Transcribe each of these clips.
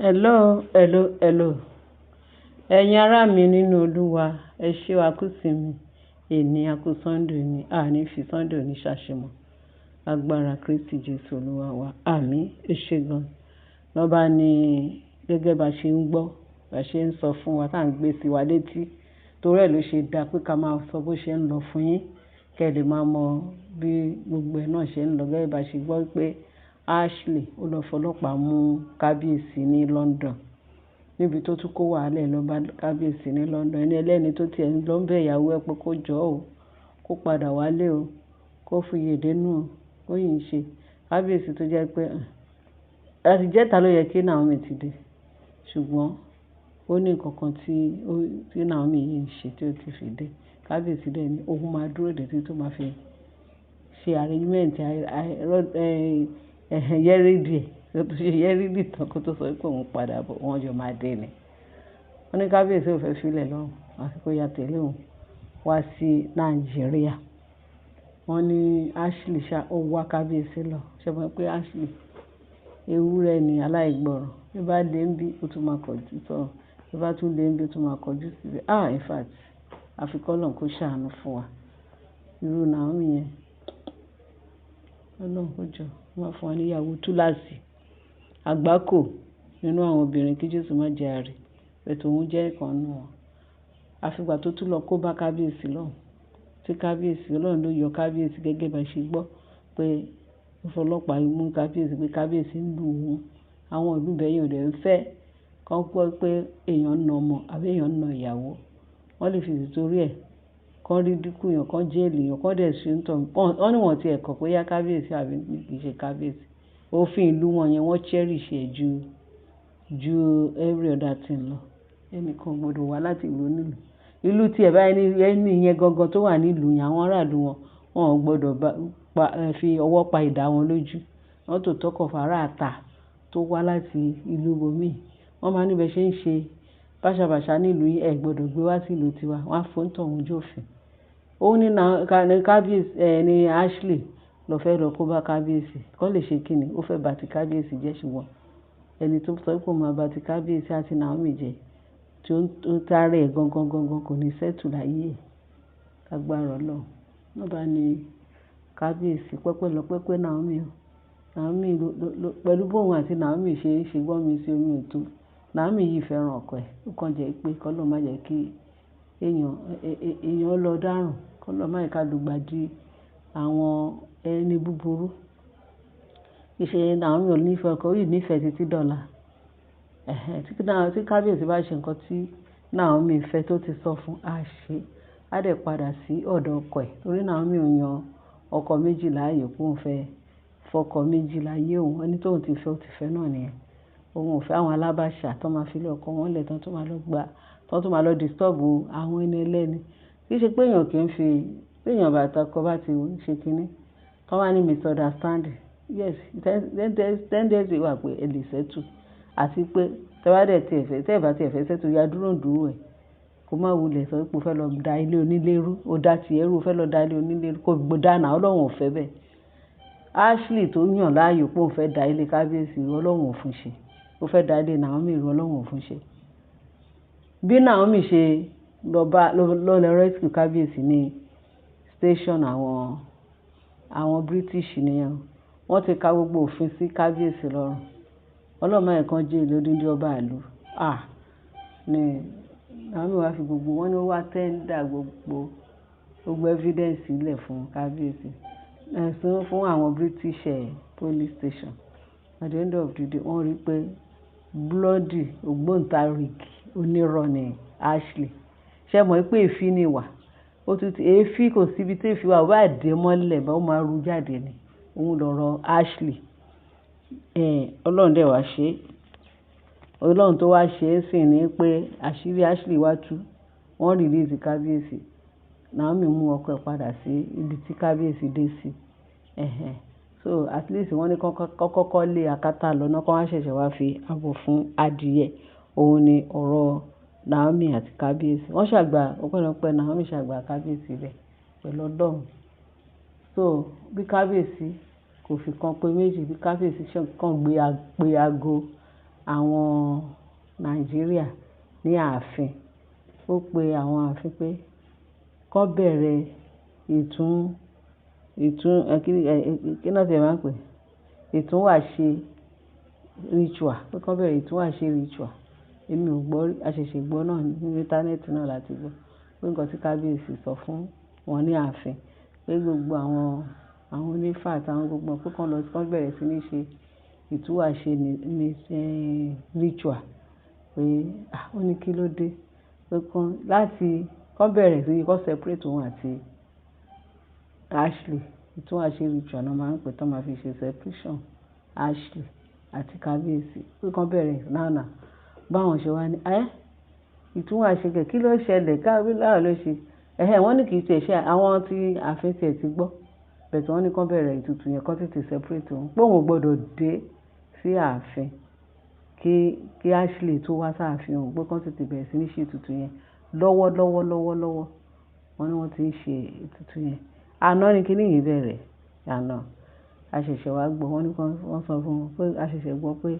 Hello, hello, hello. Ẹ̀yin ará mi nínú Olúwa, ẹ ṣé o, a kú ìsinmi. Èní a kú Sunday ni, a ní fi Sunday òní ṣàṣemọ̀. Agbára Kristi Jesu Olúwa wa. Àmín. Ẹ ṣé gan. Lọ́ bá ní gẹ́gẹ́ bá ṣe ń gbọ́, bá ṣe ń sọ fún wa, tá ń gbé sí wa létí. Torí ẹ ló ṣe dá pé ká máa sọ bó ṣe ń lọ fún yín. Kí ẹ lè máa mọ bí gbogbo ẹ náà ṣe ń lọ. Gẹ́gẹ́ bá ṣe gbọ́ pé Ashley ó lọ fọlọ́pàá mú kábíyèsí ní London. Níbi tó tún kó wàhálà ẹ lọ bá kábíyèsí ní London. Ẹni ẹlẹ́ni tó ti ẹ̀ ń lọ bẹ ìyàwó ẹ pé kó jọ́ o, kó padà wálé o, kó fi yèdè nù o, kó yìí ń ṣe. Kábíyèsí tó jẹ́ pé, àti ìjẹta ló yẹ kí Naomi ti dé. Ṣùgbọ́n ó ní nǹkan kan tí Naomi yìí ń ṣe tí ó ti fi dé. Kábíyèsí dẹ̀ ní òun máa dúró dè tí tó máa fi ṣe arrangement yẹ́rídì ẹ̀. Tó ṣe yẹ́rídì tán kó tó sọ pé òun padà bọ̀, wọ́n jọ máa dé ni. Wọ́n ní kábíyèsí ò fẹ́ fi lẹ̀ lọ́hùn, àfi kó ya tẹ̀lé òun wá sí Nàìjíríà. Wọ́n ní Ashley ṣá, ó wá kábíyèsí lọ. Ṣé ẹ mọ̀ pé Ashley ewúrẹ́ ni aláìgbọràn. Bí ó bá lé ń bí, ó tún máa kọjú sọ́hun. Bí ó bá tún lé ń bí, ó tún máa kọjú síbẹ̀. Ah, in fact, àfi kọ́ Ọlọ́run kó ṣàánú fún wa. Irú Naomi yẹn. Ọlọ́run kó jọ, ó máa fún wa ní ìyàwó túláàsì. Àgbákò nínú àwọn obìnrin kí Jésù má jẹ àárẹ̀. But òun jẹ́ ìkan nínú wọn. Àfi ìgbà tó tún lọ kó bá kábíyèsí lọ́hùn. Tí kábíyèsí, Ọlọ́run ló yọ kábíyèsí gẹ́gẹ́ bá ṣe gbọ́ pé ó fọlọ́pàá mú kábíyèsí pé kábíyèsí ń lu òun. Àwọn ìlú bẹ́ẹ̀ yẹn ò dẹ̀ ń fẹ́ kí wọ́n gbọ́ pé èèyàn ń na ọmọ àbí èèyàn ń na ìyàwó. Wọ́n lè fi tìtorí ẹ̀, kán rí dínkù èèyàn, kán jail èèyàn, kán dẹ̀ ṣe ń tàn. Wọ́n ní wọ́n tí ẹ̀ kọ̀ pé yá kábíyèsí àbí kì í ṣe kábíyèsí. Òfin ìlú wọn yẹn wọ́n cherish ẹ̀ ju every other thing lọ. Ẹnìkan ò gbọdọ̀ wá láti ìlú onílùú. Ìlú tí ẹ bá ẹni, ẹni yẹn gangan tó wà ní ìlú yẹn, àwọn ará ìlú wọn, wọn ò gbọdọ̀ bá, pa, fi ọwọ́ pa idà wọn lójú. Wọ́n tó talk of ará ìta tó wá láti ìlú ibòmíì. Wọ́n máa ní bí ẹ ṣe ń ṣe bàṣàbàṣà ní ìlú yín, ẹ gbọdọ̀ gbé wá sí ìlú tiwa. Wọ́n á fún tọ̀ún jófin. Ó ní ní kábíyèsí, ní Ashley lọ fẹ́ lọ kó bá kábíyèsí. Kọ́ lè ṣe kíni, ó fẹ́ bá ti kábíyèsí jẹ́ ṣùgbọ́n ẹni tó sọ pé ó máa bá ti kábíyèsí àti Naomi jẹ́ tí ó ń tààrẹ gangan gangan kò ní settle láyé ẹ̀. Lágbára Ọlọ́run. Wọ́n bá ní kábíyèsí pẹ́pẹ́ lọ pẹ́pẹ́ Naomi o. Naomi ló, ló, ló, pẹ̀lú bóun àti Naomi ṣe ń ṣe gbọ́mi sí omi ò tó. Naomi yìí fẹ́ràn ọkọ ẹ̀. Ó kàn jẹ́ pé kọ́ ló má jẹ́ kí èèyàn, èèyàn lọ dárùn. Kọ́ ló má jẹ́ ká lùgbàdì àwọn ẹni búburú. Ìṣe Naomi ò ní ìfẹ́ ọkọ, ó yìí ní ìfẹ́ títí dọ̀la. Ẹ̀hẹn, tí kábíyèsí bá ṣe nǹkan tí Naomi fẹ́ tó ti sọ fún, á ṣe. Á dẹ̀ padà sí ọ̀dọ̀ ọkọ ẹ̀. Torí Naomi ò yan ọkọ méjì láàyò pé òun fẹ́ fọkọ méjì láyé òun. Ẹni tó ń ti fẹ́, ó ti fẹ́ náà nìyẹn. Òun ò fẹ́ àwọn alábàṣà tó máa fi lé ọkọ wọn lẹ̀ tán tó máa lọ gba, tán tó máa lọ disturb àwọn ẹni ẹlẹ́ni. Kì í ṣe pé èèyàn kì í fi, pé èèyàn bá tọkọ bá ti ṣe kíní. Kọ́ wá ní misunderstanding. Yes, tendency wà pé ẹ lè settle. Àti pé tí ẹ bá dẹ̀ tí ẹ fẹ́, tí ẹ bá tí ẹ fẹ́ settle, ya dúró dúró ẹ̀. Kó má wulẹ̀ sọ pé o fẹ́ lọ da ilé onílé rú. O dá ti ẹ rú, o fẹ́ lọ da ilé onílé rú. Kò gbọdọ̀ dáná, Ọlọ́run ò fẹ́ bẹ́ẹ̀. Ashley tó yàn láàyò pé òun fẹ́ da ilé kábíyèsí rú, Ọlọ́run ò fún ṣe. Ó fẹ́ da ilé Naomi rú, Ọlọ́run ò fún ṣe. Bí Naomi ṣe lọ bá, lọ, lọ rescue kábíyèsí ní station àwọn British nìyẹn. Wọ́n ti ka gbogbo òfin sí kábíyèsí lọ́rùn. Ọlọ́run má jẹ́ kán jail odindi ọba ìlú. Ah! Ní Naomi wá fi gbogbo, wọ́n ní ó wá tender gbogbo evidence sílẹ̀ fún kábíyèsí. Ẹ̀sùn fún àwọn British police station. At the end of the day, wọ́n rí pé bloody ògbóǹtarìgì onírọ́ ni Ashley. Ṣé ẹ mọ̀ pé èéfín ni ìwà? Ó tún ti, èéfín kò sí ibi tí èéfín wà, ó bá dé mọ́lẹ̀ bá ó máa ru jáde ni. Òun lọ̀rọ̀ Ashley. Ọlọ́run dẹ̀ wá ṣe. Ọlọ́run tó wá ṣe é sì ní pé àṣírí Ashley wá tú. Wọ́n release kábíyèsí. Naomi mú ọkọ ẹ̀ padà sí ibi tí kábíyèsí dé sí. Ẹ̀hẹn. So at least wọ́n ní kó kọ́kọ́ lé akátá lọ náà kó wá ṣẹ̀ṣẹ̀ wá fi àbọ̀ fún adìẹ. Òun ni ọ̀rọ̀ Naomi àti kábíyèsí. Wọ́n ṣàgbà, ọpẹ́lọpẹ́ Naomi ṣàgbà kábíyèsí rẹ̀ pẹ̀lú Ọlọ́run. So bí kábíyèsí kò fi kan pé méjì, bí kábíyèsí ṣe kàn gbé, pé ago àwọn Nàìjíríà ní ààfin. Ó pe àwọn ààfin pé kó bẹ̀rẹ̀ ìtún, ìtún, kí, kí náà tí ẹ máa ń pè é? Ìtúnwàṣe ritual. Pé kó bẹ̀rẹ̀ ìtúnwàṣe ritual. Èmi ò gbọ́ rí. A ṣẹ̀ṣẹ̀ gbọ́ náà ní íńtánẹ́ẹ̀tì náà láti gbọ́. Pé nǹkan tí kábíyèsí sọ fún wọn ní ààfin pé gbogbo àwọn, àwọn onífá àti àwọn gbogbo wọn pé kó lọ, kó bẹ̀rẹ̀ sí ní ṣe ìtúnwàṣe ní, ritual. Pé, à, ó ní kí ló dé? Pé kó, láti kó bẹ̀rẹ̀ sí ní kó separate òun àti Ashley. Ìtúnwàṣe ritual náà máa ń pè tó máa fi ṣe separation Ashley àti kábíyèsí. Pé kó bẹ̀rẹ̀ now now. Báwọn ṣe wá ní, "Ẹ́, ìtúnwàṣe kẹ̀, kí ló ṣẹlẹ̀? Ká báwo ló ṣe?" Ẹ̀hẹn, wọ́n ní kì í ṣe iṣẹ́ àwọn tí ààfin tí ẹ ti gbọ́. But wọ́n ní kó bẹ̀rẹ̀ ètùtù yẹn kó tètè separate òun. Pé òun ò gbọdọ̀ dé sí ààfin kí Ashley tó wá sí ààfin òun. Pé kó tètè bẹ̀rẹ̀ sí ní ṣe ètùtù yẹn lọ́wọ́lọ́wọ́, lọ́wọ́lọ́wọ́. Wọ́n ní wọ́n ti ń ṣe ètùtù yẹn. Àná ni kíní yìí bẹ̀rẹ̀. Àná. A ṣẹ̀ṣẹ̀ wá gbọ́. Wọ́n ní kó, wọ́n sọ fún wọn pé a ṣẹ̀ṣẹ̀ gbọ́ pé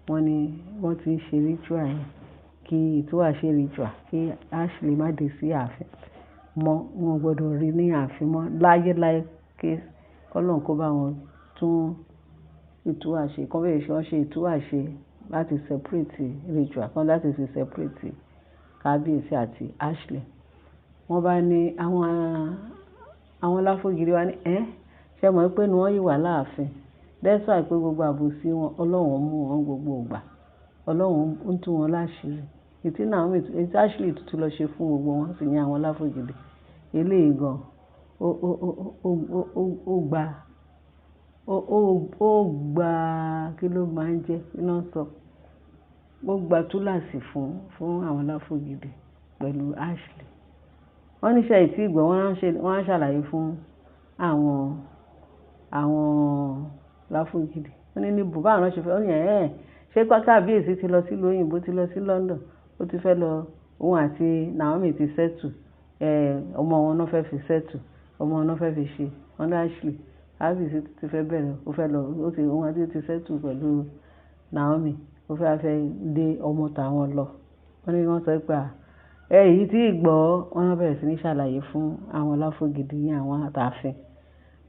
wọ́n ní wọ́n ti ń ṣe ritual yẹn kí ìtúnwàṣe ritual kí Ashley má dé sí ààfin mọ́. Wọn ò gbọdọ̀ rí ní ààfin mọ́ láyé láyé kí Ọlọ́run kó bá wọn tún ìtúnwàṣe. Kó bẹ̀rẹ̀ sí wọ́n ṣe ìtúnwàṣe láti separate ritual kan láti fi separate kábíyèsí àti Ashley. Wọ́n bá ní àwọn, àwọn Láfògìrì wá ní, "Ẹ́, ṣé ẹ mọ̀ pé inú wọn yìí wà láàfin?" That's why pé gbogbo àbòsí wọn, Ọlọ́run mú wọn gbogbo ìgbà. Ọlọ́run ń tú wọn láṣìírí. Èyí tí Naomi, èyí tí Ashley tún lọ ṣe fún gbogbo wọn sì ní àwọn Láfògìrì. Eléyìí gan, ó gba, ó gba kí ló máa ń jẹ́? Kí ló ń sọ? Ó gba túláàsì fún àwọn Láfògìrì pẹ̀lú Ashley. Wọ́n ní ṣé ẹ tí gbọ́, wọ́n á ṣe, wọ́n á ṣàlàyé fún àwọn Láfògìrì. Wọ́n ní níbo báwo ni wọ́n ṣe fẹ́? Ó ní ẹ̀, ṣé kábíyèsí ti lọ sí ìlú òyìnbó, ti lọ sí London, ó ti fẹ́ lọ, òun àti Naomi ti settle. Ọmọ wọn náà fẹ́ fi settle, ọmọ wọn náà fẹ́ fi ṣe. Wọ́n ní Ashley, kábíyèsí ti fẹ́ bẹ̀rẹ̀, ó fẹ́ lọ, ó ti, òun àti ó ti settle pẹ̀lú Naomi. Ó fẹ́ fẹ́ lé ọmọ tàwọn lọ. Wọ́n ní wọ́n sọ pé à, èyí tí gbọ́, wọ́n náà bẹ̀rẹ̀ sí ní ṣàlàyé fún àwọn Láfògìrì ní àwọn àtàfin.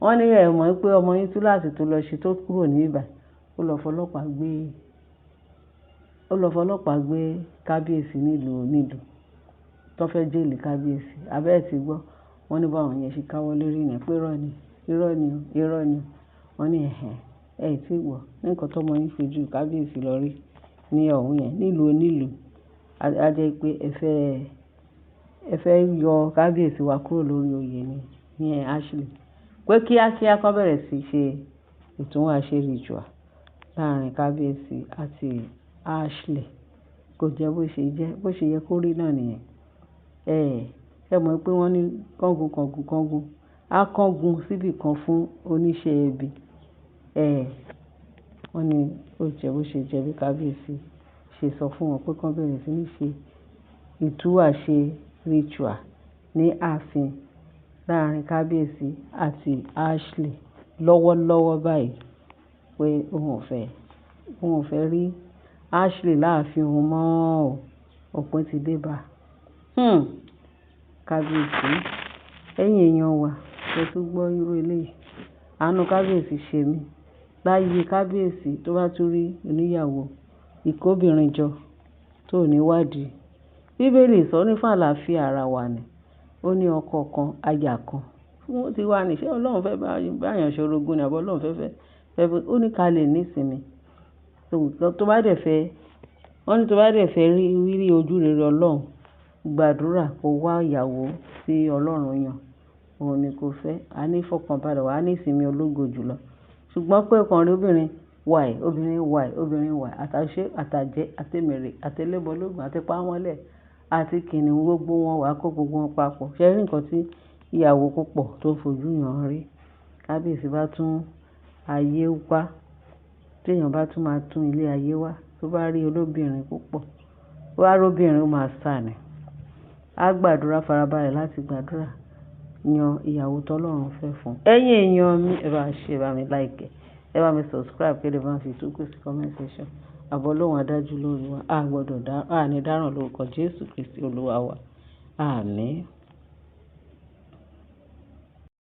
Wọ́n ní ẹ mọ̀ pé ọmọ yín túláàsì tó lọ ṣe tó kúrò ní ibà, ó lọ fọlọ́pàá gbé, ó lọ fọlọ́pàá gbé kábíyèsí nílùú onílùú tó fẹ́ jail kábíyèsí. Abẹ́ ẹ ti gbọ́. Wọ́n ní báwọn yẹn ṣe káwọ́ lórí yẹn pé irọ́ ni, irọ́ ni, irọ́ ni. Wọ́n ní ẹ̀hẹn, ẹ tí gbọ́. Ní nǹkan tó ọmọ yín fojú kábíyèsí lọ rí ní ọ̀hún yẹn nílùú onílùú. A jẹ́ pé ẹ fẹ́ yọ kábíyèsí wa kúrò lórí oyè ni, ní Ashley. Pé kíákíá kó bẹ̀rẹ̀ sí í ṣe ìtúnwàṣe ritual láàárín kábíyèsí àti Ashley. Kò jẹ́ bó ṣe jẹ́, bó ṣe yẹ kó rí náà nìyẹn. Ẹ mọ̀ pé wọ́n ní kángun kángun kángun. Á kángun síbí kan fún oníṣẹ́ ibi. Wọ́n ní ó jẹ́ bó ṣe jẹ́ bí kábíyèsí ṣe sọ fún wọn pé kó bẹ̀rẹ̀ sí ní ṣe ìtúnwàṣe ritual ní ààfin láàárín kábíyèsí àti Ashley lọ́wọ́lọ́wọ́ báyìí. Pé òun ò fẹ́ rí Ashley láàfin òun mọ́ o. Òpin ti dé bá. Kábíyèsí, ẹ̀yin èèyàn wa, ẹ tún gbọ́ irú eléyìí. Àánú kábíyèsí ṣe mí. Láyé kábíyèsí tó bá tún rí oníyàwó ìkóbìnrin jọ tó ní wádìí. Bíbélì sọ ní fún àlàáfíà ara wa ni. Ó ní ọkọ kan, aya kan. Fún tí wà ní ṣé Ọlọ́run fẹ́ bá èèyàn ṣe orogún ni àbí Ọlọ́run fẹ́ fẹ́, ó ní ká lè ní ìsinmi. Tó bá dẹ̀ fẹ́, wọ́n ní tó bá dẹ̀ fẹ́ rí ojú rere Ọlọ́run, gbàdúrà kó wá ìyàwó tí Ọlọ́run yàn. Òun ni kó fẹ́. A ní ìfọ̀kànbalẹ̀, wà á ní ìsinmi ológo jùlọ. Ṣùgbọ́n pé ọkàn rí obìnrin wàì, obìnrin wàì, obìnrin wàì, àtàṣe, àtàjẹ́, àtẹ̀mèrè, àtẹlẹ́bọlógún, àti pámọ́lẹ̀, àti kìnìún gbogbo wọn wà kó gbogbo wọn papọ̀. Ṣé ẹ rí nǹkan tí ìyàwó púpọ̀ tó fojú yàn rí? Kábíyèsí bá tún ayé wá, tí èèyàn bá tún máa tún ilé ayé wá, tó bá rí olóbìnrin púpọ̀, ó bá rí obìnrin ó máa sá ni. A gbàdúrà farabalẹ̀ láti gbàdúrà yan ìyàwó tó Ọlọ́run fẹ́ fún. Ẹ̀yin èèyàn mi, ẹ bá ṣe, ẹ bá mi like, ẹ bá mi subscribe, kí ẹ lè bá mi fi ìtókù sí comment section. Ààbò Ọlọ́run á dájú lórí wa. A gbọdọ̀ dá, a ní dáràn lórúkọ Jésù Kristi Olúwa wa. Àmín.